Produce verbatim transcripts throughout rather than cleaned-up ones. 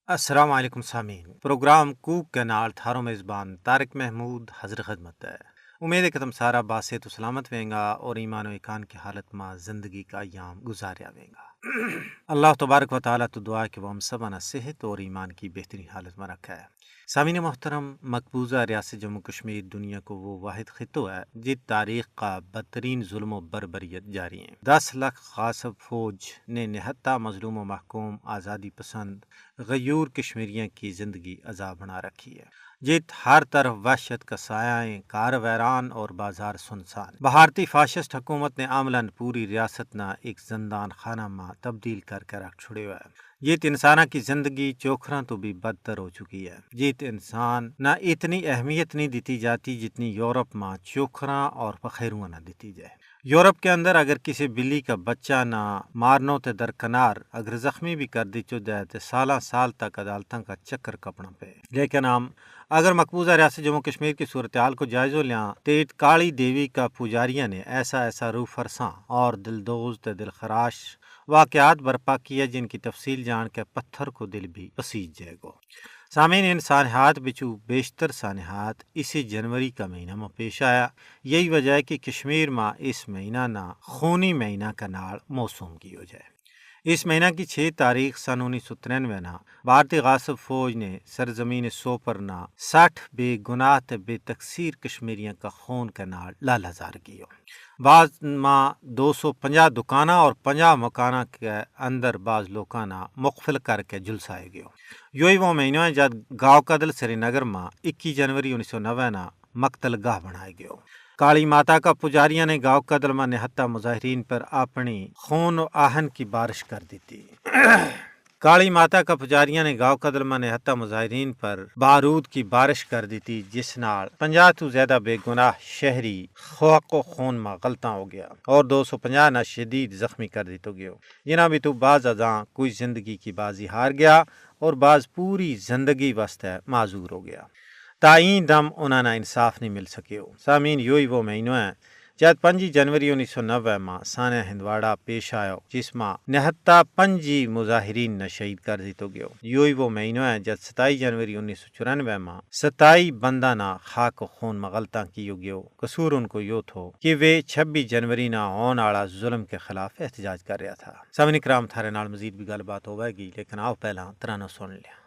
السلام علیکم سامعین، پروگرام کوک کے نال تھارو میزبان طارق محمود حاضر خدمت ہے۔ امید ہے کہ تم سارا باسے تو سلامت وینگا اور ایمان و ایکان کی حالت ما زندگی کا ایام گزاریا وینگا۔ اللہ تبارک و تعالیٰ تو دعا ہے کہ وہ ہم سب انا صحت اور ایمان کی بہترین حالت ما رکھا ہے۔ سامعین محترم، مقبوضہ ریاست جموں کشمیر دنیا کو وہ واحد خطو ہے جت تاریخ کا بدترین ظلم و بربریت جاری ہیں۔ دس لکھ غاصب فوج نے نہتا مظلوم و محکوم آزادی پسند غیور کشمیریاں کی زندگی عذاب بنا رکھی ہے، جت ہر طرف وحشت کا سایہ ہیں، کار ویران اور بازار سنسان۔ بھارتی فاشسٹ حکومت نے عملاً پوری ریاست نا ایک زندان خانہ ما تبدیل کر کے رکھ چھڑے ہوئے ہیں۔ جیت انساناں کی زندگی چوکھراں تو بھی بدتر ہو چکی ہے۔ جیت انسان نا اتنی اہمیت نہیں دیتی جاتی جتنی یورپ ما چوکھراں اور پخیرواں نا دیتی جائے۔ یورپ کے اندر اگر کسی بلی کا بچہ نا مارنو تے درکنار اگر زخمی بھی کر دی چو جائے تے سالاں سال تک عدالتاں کا چکر کپنا پے۔ لیکن ہم اگر مقبوضہ ریاست جموں کشمیر کی صورتحال کو جائزو لیاں تے کالی دیوی کا پجاریاں نے ایسا ایسا روح فرساں اور دلدوز تے دلخراش واقعات برپا کیا جن کی تفصیل جان کے پتھر کو دل بھی پسیج جائے گو۔ سامعین، ان سانحات بچو بیشتر سانحات اسی جنوری کا مہینہ ما پیش آیا۔ یہی وجہ ہے کہ کشمیر ما اس مہینہ نا خونی مہینہ کا نال موسوم کیو جائے۔ اس مہینہ کی چھ تاریخ سن انیس سو ترنوے نا بھارتی غاصب فوج نے سرزمین سوپر نا سٹھ بے گناہ تے بے تقصیر کشمیریاں کا خون کے نال لال ہزار کیو۔ بعد ما دو سو پنجاہ دکاناں اور پنجاہ مکاناں کے اندر بعض لوکاں نا مقفل کر کے جلسائے گیو۔ یوہی وہ مہینو ہے جد گاؤ کدل سری نگر ما اکی جنوری انیس سو نوے نا مقتل گاہ بنائے گیو۔ کالی ماتا کا پجاریاں نے گاؤ کدل ما نہتا مظاہرین پر اپنی خون و آہن کی بارش کر دیتی۔ کالی ماتا کا پجاریاں نے گاؤ کدل ما نہتا مظاہرین پر بارود کی بارش کر دیتی جس نال پنجاہ تو زیادہ بے گناہ شہری خوک و خون ما غلطاں ہو گیا اور دو سو پنجاہ نا شدید زخمی کر دیتو گیو۔ جنہاں بھی تو بعض ازاں کوئی زندگی کی بازی ہار گیا اور بعض پوری زندگی واسطے معذور ہو گیا۔ تا این دم انہاں نا انصاف نہیں مل سکیو۔ سامعین، یوہی وہ مہینو ہے جد پنجی جنوری انیس سو نوے ما سانحہ ہندواڑا پیش آیو جس ما نہتا پنجی مظاہرین نا شہید کر دیتو گیو۔ یوہی وہ مہینو ہے جد ستائی جنوری انیس سو چورانوے ما ستائی بندہ نا خاک و خون ما غلطاں کیو گیو۔ قصور ان کو یوہ تھو کہ ویہ چھبی جنوری نا ہون آڑا ظلم کے خلاف احتجاج کر رہیا تھا۔ سامعین کرام، تھارے نال مزید بھی گل بات ہووے گی، لیکن آؤ پہلاں ترانو سن لیا۔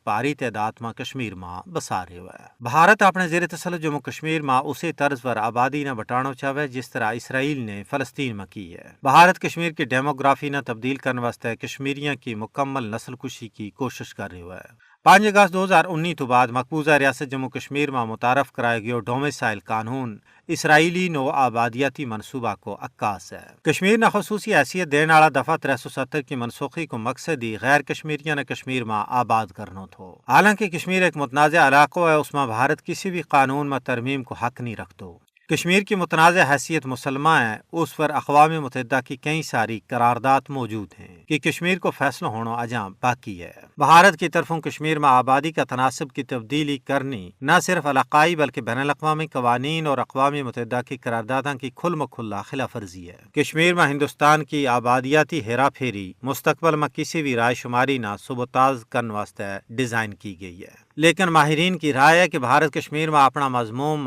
پاری تعداد ما کشمیر ما بسار رہیو ہے۔ بھارت اپنے زیر تسلط جموں کشمیر ما اسے طرز پر آبادی نا بٹانو چاہوے جس طرح اسرائیل نے فلسطین ما کی ہے۔ بھارت کشمیر کی ڈیموگرافی نا تبدیل کرن واسطے کشمیریاں کی مکمل نسل کشی کی کوشش کر رہیو ہے۔ پانچ اگست دو ہزار انی تو بعد مقبوضہ ریاست جموں کشمیر ما متعارف کرائے گیو ڈومسائل قانون اسرائیلی نو آبادیاتی منصوبہ کو عکاس ہے۔ کشمیر نا خصوصی حیثیت دین آڑا دفعہ ترے سو ستر کی منسوخی کو مقصد ہی غیر کشمیریاں نا کشمیر ما آباد کرنو تھو۔ حالانکہ کشمیر ایک متنازع علاقو ہے، اس ما بھارت کسی بھی قانون ما ترمیم کو حق نہیں رکھتو۔ کشمیر کی متنازع حیثیت مسلمہ ہے، اس پر اقوام متحدہ کی کئی ساری قرارداد موجود ہیں کہ کشمیر کو فیصلو ہونو اجاں باقی ہے۔ بھارت کی طرفوں کشمیر ما آبادی کا تناسب کی تبدیلی کرنی نہ صرف علاقائی بلکہ بین الاقوامی قوانین اور اقوام متحدہ کی قرارداداں کی کھل مکھلا خلاف ورزی ہے۔ کشمیر ما ہندوستان کی آبادیاتی ہیرا پھیری مستقبل ما کسی بھی رائے شماری نا صوبتاز کرن واسطے ڈیزائن کی گئی ہے۔ لیکن ماہرین کی رائے ہے کہ بھارت کشمیر ما اپنا مضموم